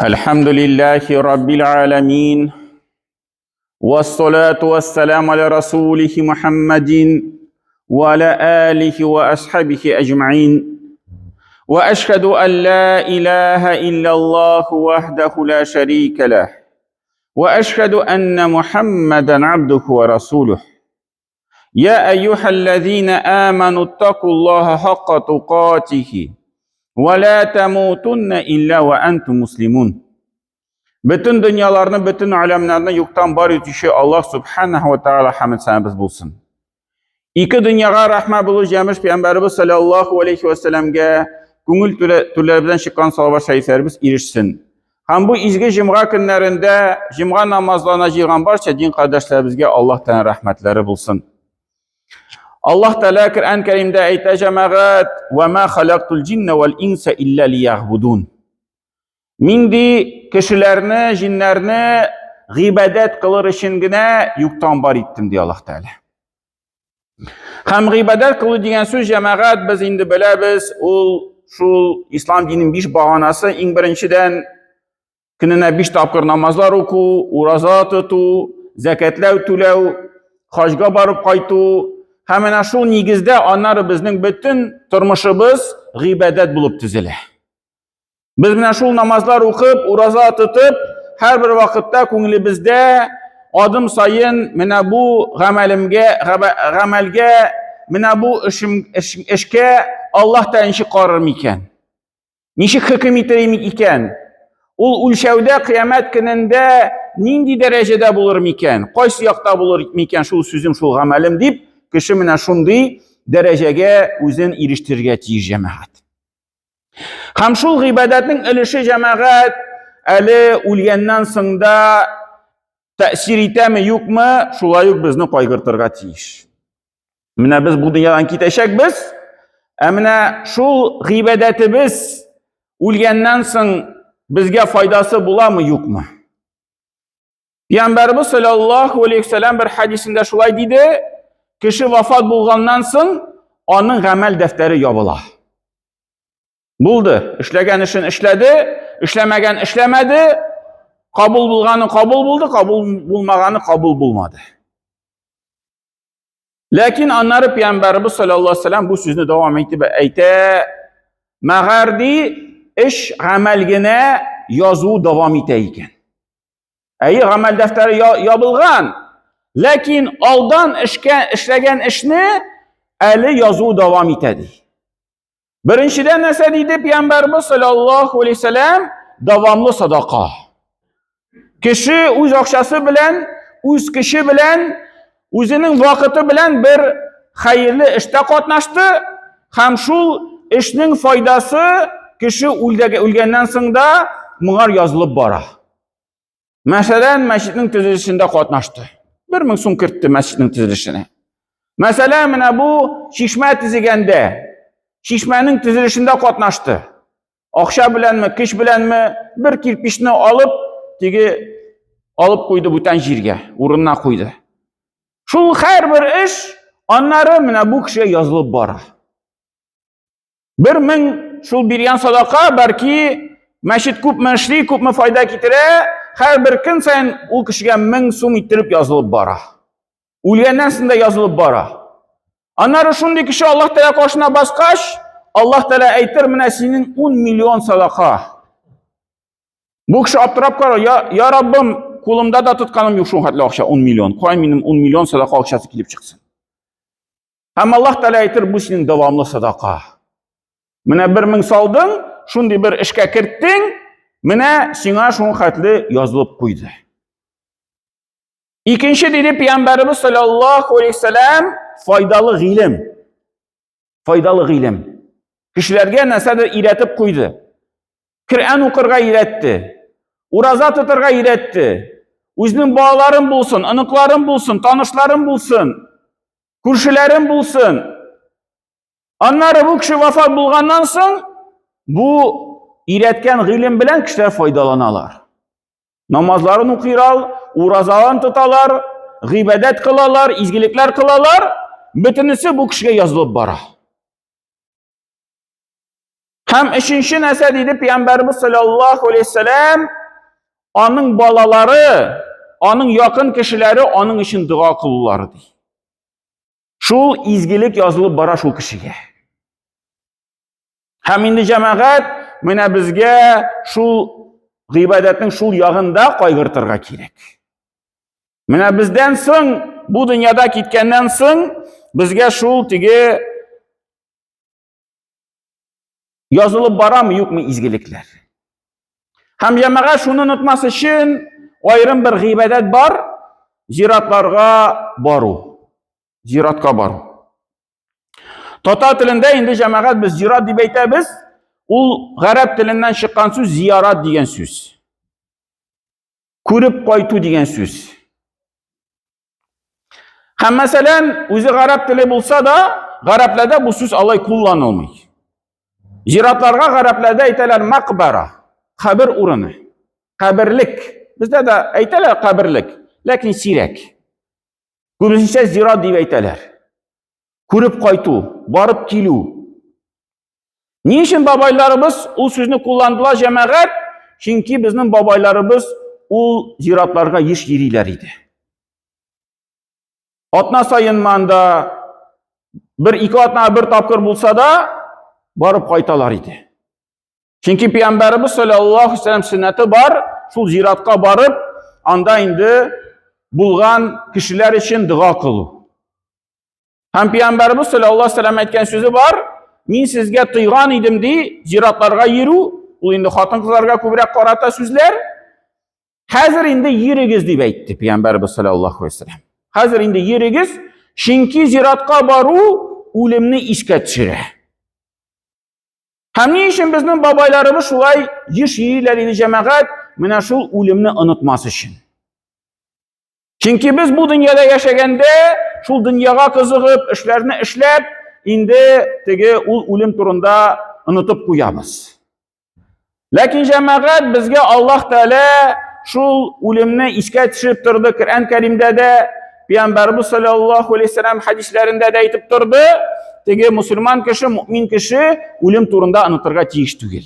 الحمد لله رب العالمين والصلاة والسلام على رسوله محمد وعلى آله وأصحابه أجمعين وأشهد أن لا إله إلا الله وحده لا شريك له وأشهد أن محمدا عبده ورسوله يا أيها الذين آمنوا اتقوا الله حق تقاته ولا تموتن إلا وأنتم مسلمون Бөтен дөньяларны, бөтен аләмнәрне юктан бар итүче Аллаһ субханаһу ва таала хәмд сәнәбез булсын. Ике дөньяга рәхмә булу җәмеш пәйгамбәребез саллаллаһу алейхи ва сәлламгә күңел түрләребездән чыккан салават шәрифләребез ирешсен. Һәм бу изге җомга көннәрендә җомга намазларына җыйган барча дин кардәшләребезгә Аллаһ Тәгалә рәхмәтләре булсын. Аллаһ Тәгалә Коръән Кәримдә әйтә җәмәгать: "Ва ма халактул җинна вал инса илля лиягъбудун." Мин ди кешеләрне, җиннәрне гыйбадәт кылыр өчен генә юктан бар иттем ди Аллаһ Тәгалә. Һәм гыйбадәт кылу дигән сүз җәмәгать без инде беләбез, ул шул ислам диненең биш баганасы, иң беренчедән көненә биш тапкыр намазлар уку, ураза тоту, зәкәтләү түләү, хаҗга барып кайту. Һәм менә шул нигездә аннары безнең бөтен тормышыбыз гыйбадәт булып төзелә. Без менә шул намазлар укып, ураза тотып, һәрбер вакытта күңелебездә адым саен менә бу гамәлемгә, гамәлгә, менә бу эшем, эш, эшкә Аллаһ та ничек карар микән? Ничек хөкем итер икән? Ул үлчәүдә кыямәт көнендә нинди дәрәҗәдә булыр микән? Кайсы якта булыр микән шул сүзем, шул гамәлем дип, кеше менә шундый дәрәҗәгә үзен ирештерергә тиеш җәмәгать. Һәм шул гыйбадәтнең өлеше җәмәгать әле үлгәннән соң да тәэсир итәме, юкмы, шулай ук безне кайгыртырга тиеш. Менә без бу дөньядан китәчәкбез, ә менә шул гыйбадәтебез үлгәннән соң безгә файдасы буламы, юкмы? Пәйгамбәребез саллаллаһу алейхи вәсәләм бер хәдисендә шулай диде: кеше вафат булганнан соң аның гамәл дәфтәре ябыла. Булды, эшләгән эшен эшләде, эшләмәгән эшләмәде, кабул булганы кабул булды, кабул булмаганы кабул булмады. Ләкин аннары Пәйгамбәребез саллаллаһу алейһи вәсәләм бу сүзне дәвам итеп әйтә, мәгәр ди, эш гамәл генә язу дәвам итә икән. Әйе, гамәл дәфтәре ябылган, ләкин алдан эшкә эшләгән эшне әле язу дәвам итә ди. Беренчедән нәрсә диде Пәйгамбәрбез саллаллаһу алейһи вәсәләм? Дәвамлы садака. Кеше үз акчасы белән, үз көче белән, үзенең вакыты белән бер хәерле эштә катнашты һәм шул эшнең файдасы кеше үлгәннән соң да моңар язылып бара. Мәсәлән, мәчетнең төзелешендә катнашты. 1000 сум кертте мәчетнең төзелешенә. Мәсәлән, менә бу чишмә төзегәндә, чишмәнең төзелешендә катнашты. Акча беләнме, көч беләнме бер кирпичне алып, теге алып куйды бүтән җиргә, урынына куйды. Шул һәрбер эш аннары менә бу кешегә язылып бара. 1000 шул биргән садака, бәлки мәчет күпме эшли, күпме файда китерә, һәрбер көн саен ул кешегә 1000 сум иттереп язылып бара. Үлгәннән соң да язылып бара. Аннары шундый кеше Аллаһ Тәгалә каршына баскач, Аллаһ Тәгалә әйтер, менә синең 10 миллион садака. Бу кеше аптырап карар, я, я Раббым, кулымда да тотканым юк шул хәтле акча, 10 миллион. Кая минем 10 миллион садака акчасы килеп чыксын? Һәм Аллаһ Тәгалә әйтер, бу синең дәвамлы садака. Менә 1000 салдың, шундый бер эшкә керттең, менә сиңа шуның хәтле язылып куйды. Икенче диде Пәйгамбәребез саллаллаһу алейһи вәсәләм, файдалы гыйлем. Файдалы гыйлем. Кешеләргә нәрсәдер өйрәтеп куйды. Коръән укырга өйрәтте. Ураза тотарга өйрәтте. Үзенең балаларым булсын, оныкларым булсын, танышларым булсын, күршеләрем булсын. Аннары бу кеше вафат булганнан соң, бу өйрәткән гыйлем белән кешеләр файдаланалар. Намазларын укыйлар, уразаларын тоталар, гыйбадәт кылалар, изгелекләр кылалар. Бөтенесе бу кешегә язылып бара. Һәм өченче нәрсә диде Пәйгамбәрбез саллаллаһу алейһи вәсәләм, аның балалары, аның якын кешеләре аның өчен дога кылулары ди. Шул изгелек язылып бара шул кешегә. Һәм инде җәмәгать менә безгә шул гыйбадәтнең шул ягында кайгыртырга кирәк. Менә бездән соң, бу дөньяда киткәннән соң, безгә шул теге язылып барамы, юкмы изгелекләр. Һәм җәмәгать шуны онытмас өчен аерым бер гыйбадәт бар, зиратларга бару. Зиратка бару. Татар телендә инде җәмәгать без зират дип әйтәбез. Ул гарәп теленнән чыккан сүз зиярат дигән сүз. Күреп кайту дигән сүз. Һәм мәсәлән, үзе гарәп теле булса да, гарәпләрдә бу сүз алай кулланылмый. Зиратларга гарәпләрдә әйтәләр макбара, кабер урыны, каберлек. Бездә дә әйтәләр каберлек, ләкин сирәк. Күбесенчә зират дип әйтәләр. Күреп кайту, барып килү. Ни өчен бабайларыбыз ул сүзне кулландылар җәмәгать? Чөнки безнең бабайларыбыз ул зиратларга еш йөриләр иде. Атна саен манда бер ике атна бер тапкыр булса да барып кайталар иде. Чөнки пәйгамбәребез саллаллаһу алейһи вәсәлләм сөннәте бар, шул зиратка барып, анда инде булган кешеләр өчен дога кылу. Һәм пәйгамбәребез саллаллаһу алейһи вәсәлләм әйткән сүзе бар, мин сезгә тыйган идем ди, зиратларга йөрү, ул инде хатын-кызларга күбрәк карата сүзләр. Хәзер инде йөрегез дип әйтте пәйгамбәребез саллаллаһу алейһи вәсәлләм. Хәзер инде йөрегез, чөнки зиратка бару үлемне искә төшерә. Һәм ни өчен безнең бабайларыбыз шулай еш йөриләр иде җәмәгать? Менә шул үлемне онытмас өчен. Чөнки без бу дөньяда яшәгәндә, шул дөньяга кызыгып, эшләрне эшләп, инде теге ул үлем турында онытып куябыз. Ләкин җәмәгать безгә Аллаһ Тәгалә шул үлемне искә төшереп торды Коръән Кәримдә дә, Пәйгамбәрбез саллаллаһу алейһи вәсәлләм хәдисләрендә дә әйтеп торды, теге мусульман кеше, мөмин кеше үлем турында онытырга тиеш түгел.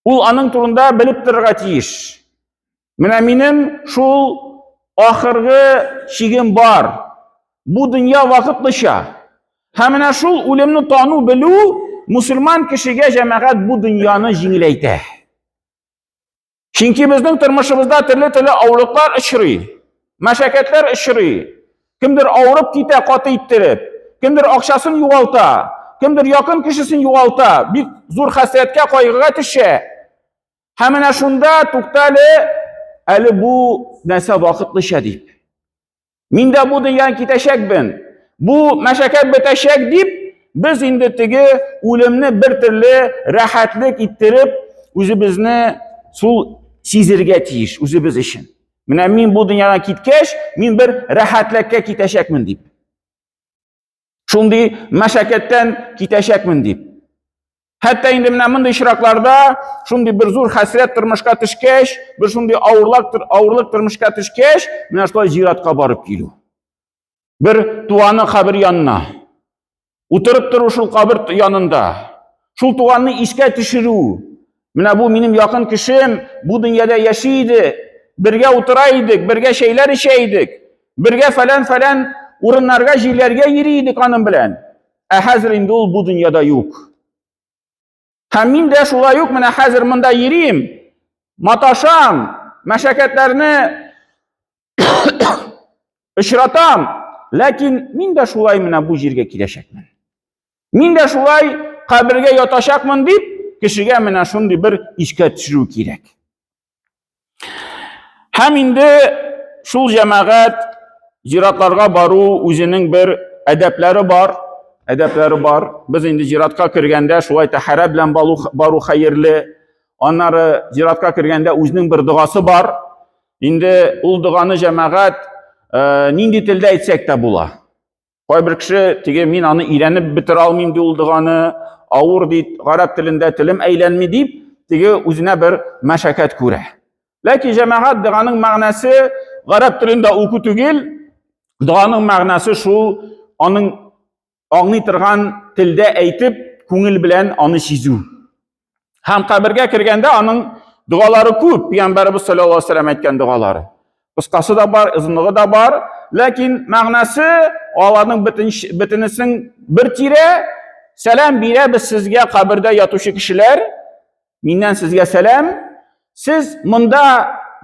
Ул аның турында белеп торырга тиеш. Менә минем шул ахыргы чигем бар. Бу дөнья вакытлыча. Һәм менә шул үлемне тану белү мусульман кешегә җәмәгать бу дөньяны җиңеләйтә. Чөнки безнең тормышыбызда төрле-төрле авырлыклар очрый, мәшәкатьләр очрый. Кемдер авырып китә каты иттереп, кемдер акчасын югалта, кемдер якын кешесен югалта, бик зур хәсрәткә, кайгыга төшә. Һәм менә шунда туктале, әле бу нәрсә вакытлыча дип. Мин дә бу дөньядан китәчәкмен. Бу мәшәкать бетәчәк дип, без инде теге үлемне бер төрле рәхәтлек иттереп, үзебезне шул сизергә тиеш үзебез өчен. Менә мин бу дөньядан киткәч, мин бер рәхәтлеккә китәчәкмен дип. Шундый мәшәкатьтән китәчәкмен дип. Хәтта инде менә мондый очракларда шундый бер зур хәсрәт тормышка төшкәч, бер шундый авырлык авырлык тормышка төшкәч, менә шулай зиратка барып килү. Бер туганы кабер янына. Утырып тору шул кабер янында. Шул туганны искә төшерү. Менә бу минем якын кешем, бу дөньяда яши иде. Бергә утыра идек, бергә чәйләр эчә идек. Бергә фәлән-фәлән урыннарга, җирләргә йөри идек аның белән. Ә хәзер инде ул бу дөньяда юк. Һәм мин дә шулай ук менә хәзер монда йөрим, маташам, мәшәкатьләрне очратам, ләкин мин дә шулай менә бу җиргә киләчәкмен. Мин дә шулай кабергә ятачакмын дип, кешегә менә шундый бер искә төшерү кирәк. Һәм инде шул җәмәгать зиратларга бару үзенең бер әдәпләре бар, әдәпләре бар. Без инде зиратка кергәндә шулай тәһарәт белән бару хәерле. Аннары зиратка кергәндә үзенең бер догасы бар. Инде ул доганы җәмәгать э, нинди телдә әйтсәк тә була. Кайбер кеше теге мин аны өйрәнеп бетерә алмыйм ди ул доганы, авыр ди, гарәп телендә телем әйләнми дип, теге үзенә бер мәшәкать күрә. Ләкин җәмәгать доганың мәгънәсе гарәп телендә уку түгел, доганың мәгънәсе шул аның аңлый торган телдә әйтеп, күңел белән аны сизү. Һәм кабергә кергәндә аның догалары күп, Пәйгамбәребез саллаллаһу алейһи вәсәлләм әйткән догалары. Кыскасы да бар, озынлыгы да бар, ләкин мәгънәсе аларның бөтенесен бер тирә. Сәлам бирәбез сезгә, кабердә ятучы кешеләр. Миннән сезгә сәлам. Сез монда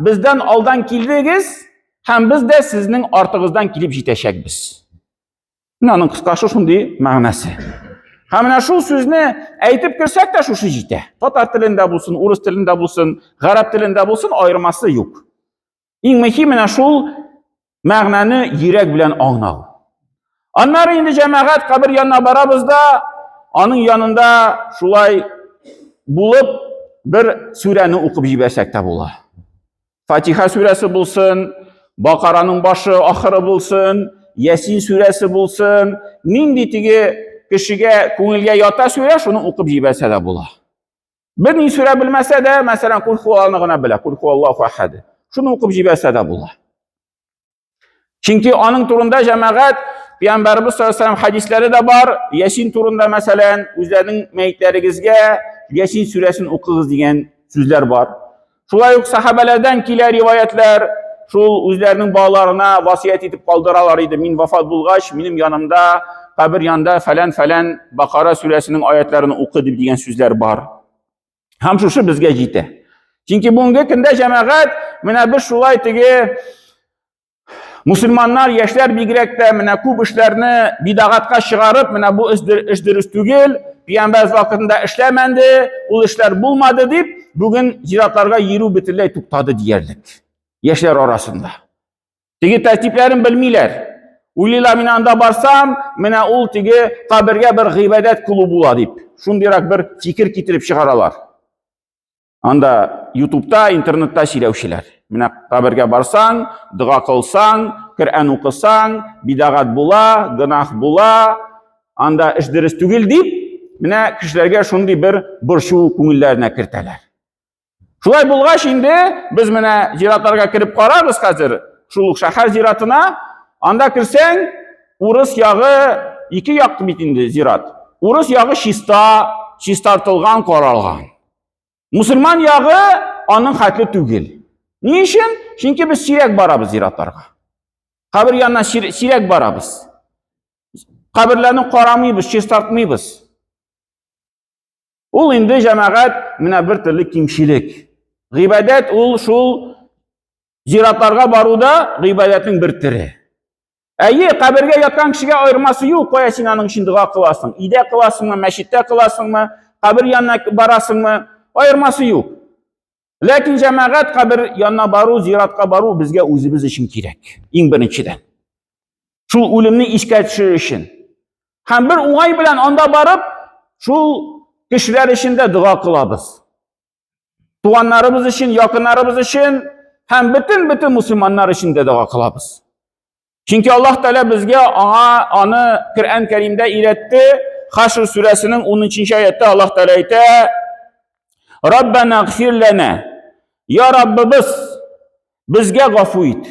бездән алдан килдегез һәм без дә сезнең артыгыздан килеп җитәчәкбез. Менә аның кыскасы шундый мәгънәсе. Һәм менә шул сүзне әйтеп керсәк тә шушы җитә. Татар телендә булсын, урыс телендә булсын, гарәп телендә булсын, аермасы юк. Иң мөһим менә шул мәгънәне йөрәк белән аңлау. Аннары инде җәмәгать кабер янына барабыз да, аның янында шулай булып бер сүрәне укып җибәрсәк тә була. Фатиха сүрәсе булсын, Бакараның башы ахыры булсын, Ясин сүрәсе булсын, нинди теге кешегә күңелгә ята сүрә, шуны укып җибәрсә дә була. Бер ни сүрә белмәсә дә, мәсәлән, Кул хуалланы гына белә, Кул хуаллаху ахад. Шуны укып җибәрсә дә була. Чөнки аның турында җәмәгать Пәйгамбәребез саллаллаһу алейһи вәсәлләм хәдисләре дә бар. Ясин турында мәсәлән, үзләренең мәетләрегезгә Ясин сүрәсен укыгыз дигән сүзләр бар. Шулай ук сахабәләрдән килә риваятләр, шул үзләренең балаларына васыять итеп калдыралар иде. Мин вафат булгач, минем янымда, кабер янында фәлән-фәлән Бакара сүрәсенең аятларын укы дип дигән сүзләр бар. Һәм шушы безгә җитә. Чөнки бүгенге көндә җәмәгать менә без шулай теге мусульманнар, яшьләр бигрәк тә менә күп эшләрне бидагатка чыгарып, менә бу эш дөрес түгел, пәйгамбәр вакытында эшләмәнде, ул эшләр булмады дип, бүген зиратларга йөрү бөтенләй туктады диярлек. Яшьләр арасында. Теге тәртипләрен белмиләр. Уйлыйлар, мин анда барсам, менә ул теге кабергә бер гыйбадәт кылу була дип. Шундыйрак бер фикер китереп чыгаралар. Анда ютубта, интернетта сөйләүчеләр. Менә кабергә барсаң, дога кылсаң, Коръән укысаң, бидагат була, гөнаһ була, анда эш дөрес түгел дип, менә кешеләргә шундый бер борчу күңелләренә кертәләр. Шулай булгач инде без менә зиратларга кереп карабыз хәзер, шул ук шәһәр зиратына, анда керсәң, урыс ягы ике як бит инде зират. Урыс ягы чиста, чистартылган, каралган. Мусульман ягы аның хәтле түгел. Ни өчен? Чөнки без сирәк барабыз зиратларга. Кабер янына сирәк барабыз. Каберләрне карамыйбыз, чистартмыйбыз. Ул инде җәмәгать менә бер төрле кимчелек. Гыйбадәт ул шул зиратларга баруда гыйбадәтнең бер төре. Әйе, кабергә яткан кешегә аермасы юк, кая син аның өчен дога кыласың? Өйдә кыласыңмы, мәчеттә кыласыңмы, кабер янына барасыңмы? Аермасы юк. Ләкин җәмәгать кабер янына бару, зиратка бару безгә үзебез өчен кирәк. Иң беренчедән. Шул үлемне искә төшерер өчен. Һәм бер уңай белән анда барып, шул кешеләр өчен дә дога кылабыз. Туганнарыбыз өчен, якыннарыбыз өчен һәм бөтен-бөтен мусульманнар өчен дә дога кылабыз. Чөнки Аллаһ Тәгалә безгә аңа аны Коръән Кәримдә өйрәтте. Хашр сүрәсенең 13-нче аятта Аллаһ Тәгалә әйтә: Раббана гфир лана. Я Раббыбыз, безгә гафу ит.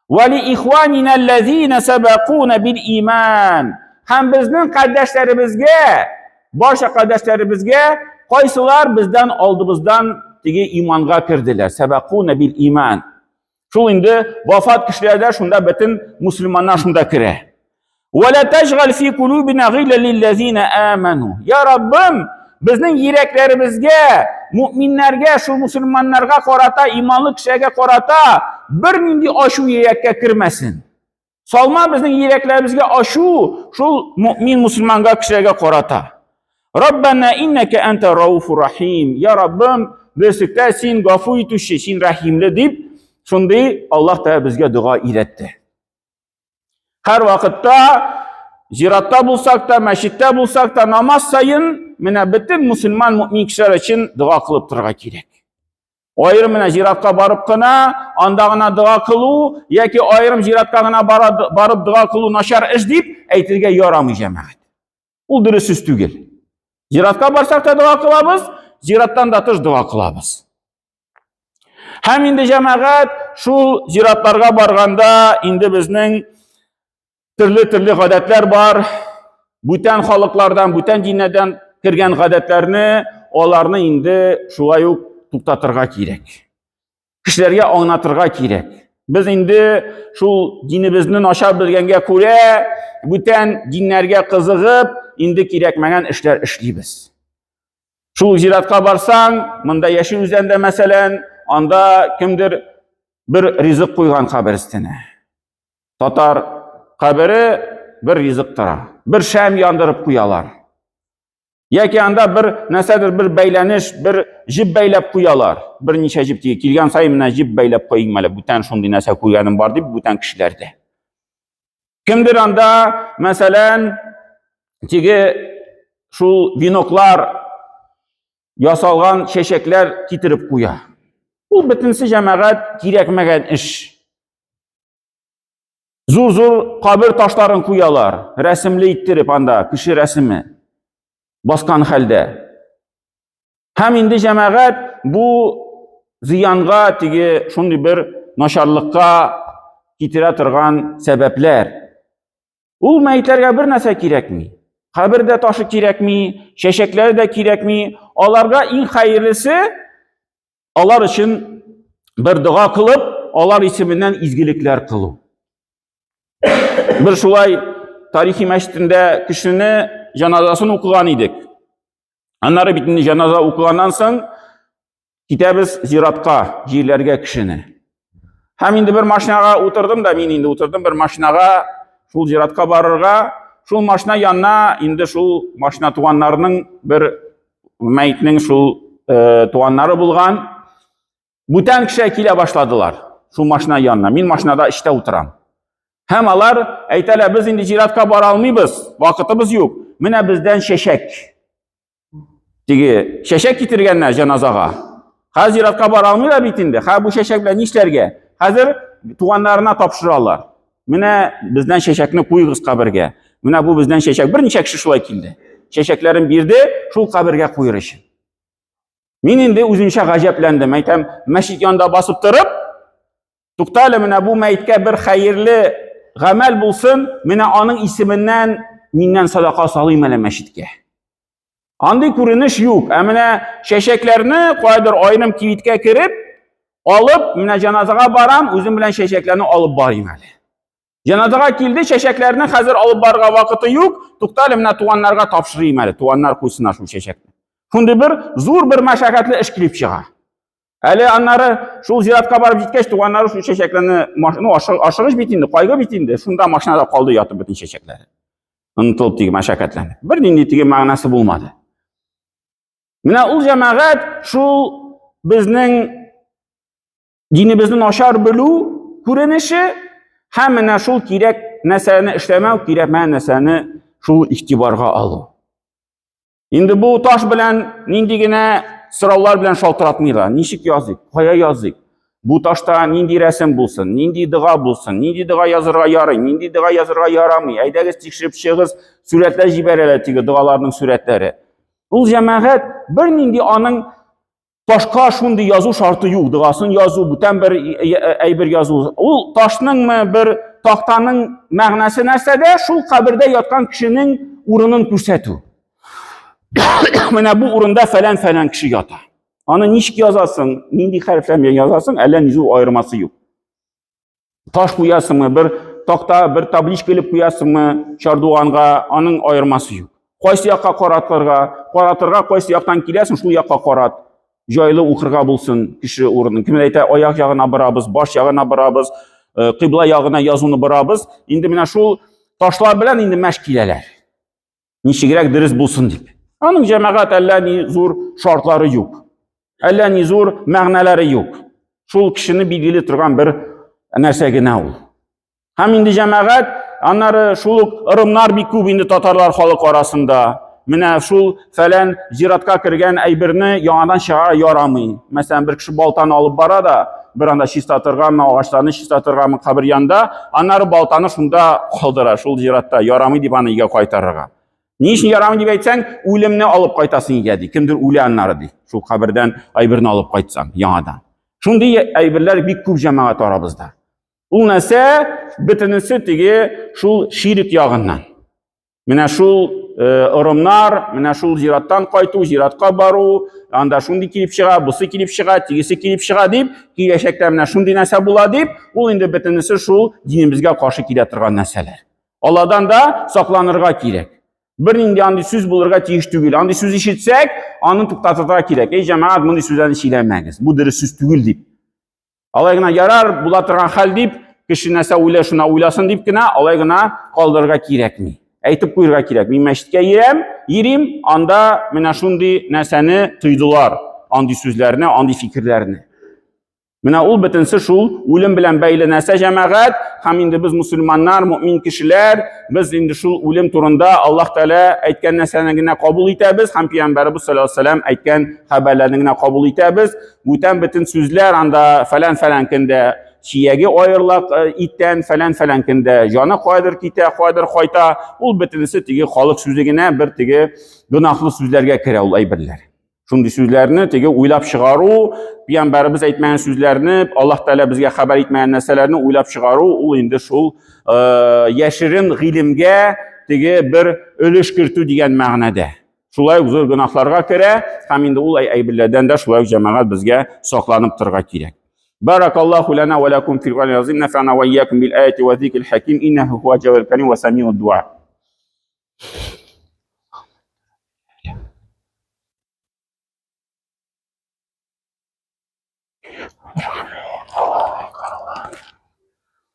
Ва ли ихванина аллазина сабакуна бил иман. Һәм безнең кардәшләребезгә, барча кардәшләребезгә, кайсылар бездән алдыбыздан теге иманга керделәр. Сабакуна бил иман. Шул инде вафат кешеләрдә шунда бөтен мусульманнар шунда керә. Ва ла тәҗгал фи кулубина гилла лиллазина аману. Я Раббым, безнең йөрәкләребезгә, мөминнәргә, шул мусульманнарга карата, иманлы кешеләргә карата бернинди ачу йөрәккә кермәсен. Салма безнең йөрәкләребезгә ачу шул мөмин мусульманга кешеләргә карата. Раббана иннәкә анта рауфур рахим. Я Раббым, дөреслектә син гафу итүче, син рәхимле дип, шундый Аллаһ Тәгалә безгә дога өйрәтте. Һәр вакытта зиратта булсак та, мәчеттә булсак та, намаз саен менә бөтен мусульман мөмин кешеләр өчен дога кылып торырга кирәк. Аерым менә зиратка барып кына, анда гына дога кылу яки аерым зиратка гына барып дога кылу начар эш дип әйтергә ярамый җәмәгать. Ул дөрес сүз түгел. Зиратка барсак та дога кылабыз, зираттан да тыш дога кылабыз. Һәм инде җәмәгать шул зиратларга барганда инде безнең Төрле-төрле гадәтләр бар. Бүтән халыклардан, бүтән диннәрдән кергән гадәтләрне аларны инде шулай ук туктатырга кирәк. Кешеләргә аңлатырга кирәк. Без инде шул динебезне начар белгәнгә күрә, бүтән диннәргә кызыгып, инде кирәкмәгән эшләр эшлибез. Шул зиратка барсаң, монда Яшел Үзәндә мәсәлән, анда кемдер бер ризык куйган кабер өстенә. Татар кабере бер ризык тора. Бер шәм яндырып куялар. Яки анда бер нәрсәдер бер бәйләнеш, бер җеп бәйләп куялар. Берничә җеп тиге килгән саен менә җеп бәйләп куйыйм әле, бүтән шундый нәрсә күргәнем бар дип бүтән кешеләрдә. Кемдер анда, мәсәлән, теге шул веноклар ясалган чәчәкләр китереп куя. Ул бөтенесе җәмәгать кирәкмәгән эш. Зур-зур кабер ташларын куялар, рәсемле иттереп анда, кеше рәсеме баскан хәлдә. Һәм инде җәмәгать бу зыянга теге шундый бер начарлыкка китерә торган сәбәпләр. Ул мәетләргә бер нәрсә кирәкми. Кабер дә ташы кирәкми, чәчәкләр дә кирәкми. Аларга иң хәерлесе алар өчен бер дога кылып, алар исеменнән изгелекләр кылу. Бер шулай тарихи мәчетендә кешене җаназасын укыган идек. Аннары бит инде җаназа укыганнан соң китәбез зиратка, җирләргә кешене. Һәм инде бер машинага утырдым да, мин инде утырдым бер машинага, шул зиратка барырга, шул машина янына инде шул машина туганнарының бер мәетнең шул э, туганнары булган бүтән кеше килә башладылар шул машина янына. Мин машинада эчтә утырам. Һәм алар әйтәләр, без инде зиратка бара алмыйбыз, вакытыбыз юк. Менә бездән чәчәк. Теге чәчәк китергәннәр җаназага. Хәзер зиратка бара алмыйлар бит инде. Хәзер бу чәчәк белән нишләргә? Хәзер туганнарына тапшыралар. Менә бездән чәчәкне куегыз кабергә. Менә бу бездән чәчәк. Берничә кеше шулай килде. Чәчәкләрен бирде, шул кабергә куер өчен. Мин инде үземчә гаҗәпләндем. Әйтәм, мәчет янында басып торып, тукта әле, менә бу мәеткә бер хәерле гамәл булсын, менә аның исеменнән миннән садака салыйм әле мәчеткә. Андый күренеш юк. Ә менә чәчәкләрне кайдыр аерым кибеткә кереп, алып, менә җаназага барам, үзем белән чәчәкләрне алып барыйм әле. Җаназага килде, чәчәкләрне хәзер алып барырга вакыты юк. Тукта әле, менә туганнарга тапшырыйм әле. Туганнар куйсын шул чәчәкне. Шундый бер зур бер мәшәкатьле эш килеп чыга. Әле аннары шул зиратка барып җиткәч, туганнары шул чәчәкләрне, ну, ашыгыч бит инде, кайгы бит инде, шунда машинада калды ятып бөтен чәчәкләре. Онытылып теге мәшәкатьләнеп. Бер нинди теге мәгънәсе булмады. Менә ул җәмәгать шул безнең Динебезне начар белү күренеше һәм менә шул кирәк нәрсәне эшләмәү, кирәкмәгән нәрсәне шул игътибарга алу. Инде бу таш белән нинди генә сораулар белән шалтыратмыйлар. Ничек языйк, кая языйк? Бу ташта нинди рәсем булсын, нинди дога булсын, нинди дога язырга ярый, нинди дога язырга ярамый. Әйдәгез тикшереп чыгыгыз, сурәтләр җибәрәләр теге догаларның сурәтләре. Ул җәмәгать бернинди аның Ташка шундый язу шарты юк, догасын язу, бүтән бер әйбер язу. Ул ташныңмы, бер тактаның мәгънәсе нәрсәдә? Шул кабердә яткан кешенең урынын күрсәтү. Менә бу урында фәлән-фәлән кеше ята. Аны ничек язасың, нинди хәрефләр белән язасың, әллә ни зур аермасы юк. Таш куясыңмы, бер такта, бер табличка элеп куясыңмы чардуганга, аның аермасы юк. Кайсы якка каратырга, каратырга кайсы яктан киләсең, шул якка карат. Җайлы укырга булсын кеше урынын. Кем әйтә, аяк ягына барабыз, баш ягына барабыз, э, кыйбла ягына язуны барабыз. Инде менә шул ташлар белән инде мәш киләләр. Ничегрәк дөрес булсын дип. Аның җәмәгать әллә ни зур шартлары юк. Әллә ни зур мәгънәләре юк. Шул кешене билгели торган бер нәрсә генә ул. Һәм инде җәмәгать, аннары шул ук ырымнар бик күп инде татарлар халык арасында. Менә шул фәлән зиратка кергән әйберне яңадан чыгара ярамый. Мәсәлән, бер кеше балтаны алып бара да, бер анда чистартыргамы, агачларны чистартыргамы кабер янында, аннары балтаны шунда калдыра, шул зиратта ярамый дип аны өйгә кайтарырга. Ни өчен ярамый дип әйтсәң, үлемне алып кайтасың өйгә ди. Кемдер үлә аннары ди. Шул кабердән әйберне алып кайтсаң яңадан. Шундый әйберләр бик күп җәмәгать арабызда. Ул нәрсә бөтенесе теге шул ширек ягыннан. Менә шул ырымнар, менә шул зираттан кайту, зиратка бару, анда шундый килеп чыга, бусы килеп чыга, тегесе килеп чыга дип, киләчәктә менә шундый нәрсә була дип, ул инде бөтенесе шул динебезгә каршы килә торган нәрсәләр. Алладан да сакланырга кирәк. Бернинди андый сүз булырга тиеш түгел. Андый сүз ишетсәк, аны туктатырга кирәк. Эй, җәмәгать, мондый сүзләрне сөйләмәгез. Бу дөрес сүз түгел дип. Алай гына ярар, була торган хәл дип, кеше нәрсә уйлый, шуна уйласын дип кенә, алай гына калдырырга кирәкми. Әйтеп куярга кирәк. Мин мәчеткә йөрәм, йөрим, анда менә шундый нәрсәне тойдылар, андый сүзләрне, андый фикерләрне. Менә ул бөтенсе шул үлем белән бәйле нәрсә җәмәгать, һәм инде без мусульманнар, мөмин кешеләр, без инде шул үлем турында Аллаһ Тәгалә әйткән нәрсәне генә кабул итәбез һәм пәйгамбәребез саллаллаһу алейһи вәсәлләм әйткән хәбәрләрне генә кабул итәбез. Бүтән бөтен сүзләр анда фәлән-фәлән көндә чияге аерыла э, иттән, фәлән-фәлән көндә җаны кайдыр китә, кайдыр кайта. Ул бөтенесе теге халык сүзе генә, бер теге гөнаһлы сүзләргә керә ул әйберләр. Шундый сүзләрне теге уйлап чыгару, пәйгамбәребез әйтмәгән сүзләрне, Аллаһ Тәгалә безгә хәбәр итмәгән нәрсәләрне уйлап чыгару, ул инде шул э, яшерен гыйлемгә теге бер өлеш кертү дигән мәгънәдә. Шулай ук зур гөнаһларга керә һәм инде ул әйберләрдән дә шулай ук җәмәгать безгә сакланып торырга кирәк. Баракаллаху лана ва лакум фил Кур'анил азим нафана ва иякум бил аяти ва зикрил хаким иннаху хуа джавваль карим ва самиуд дуа.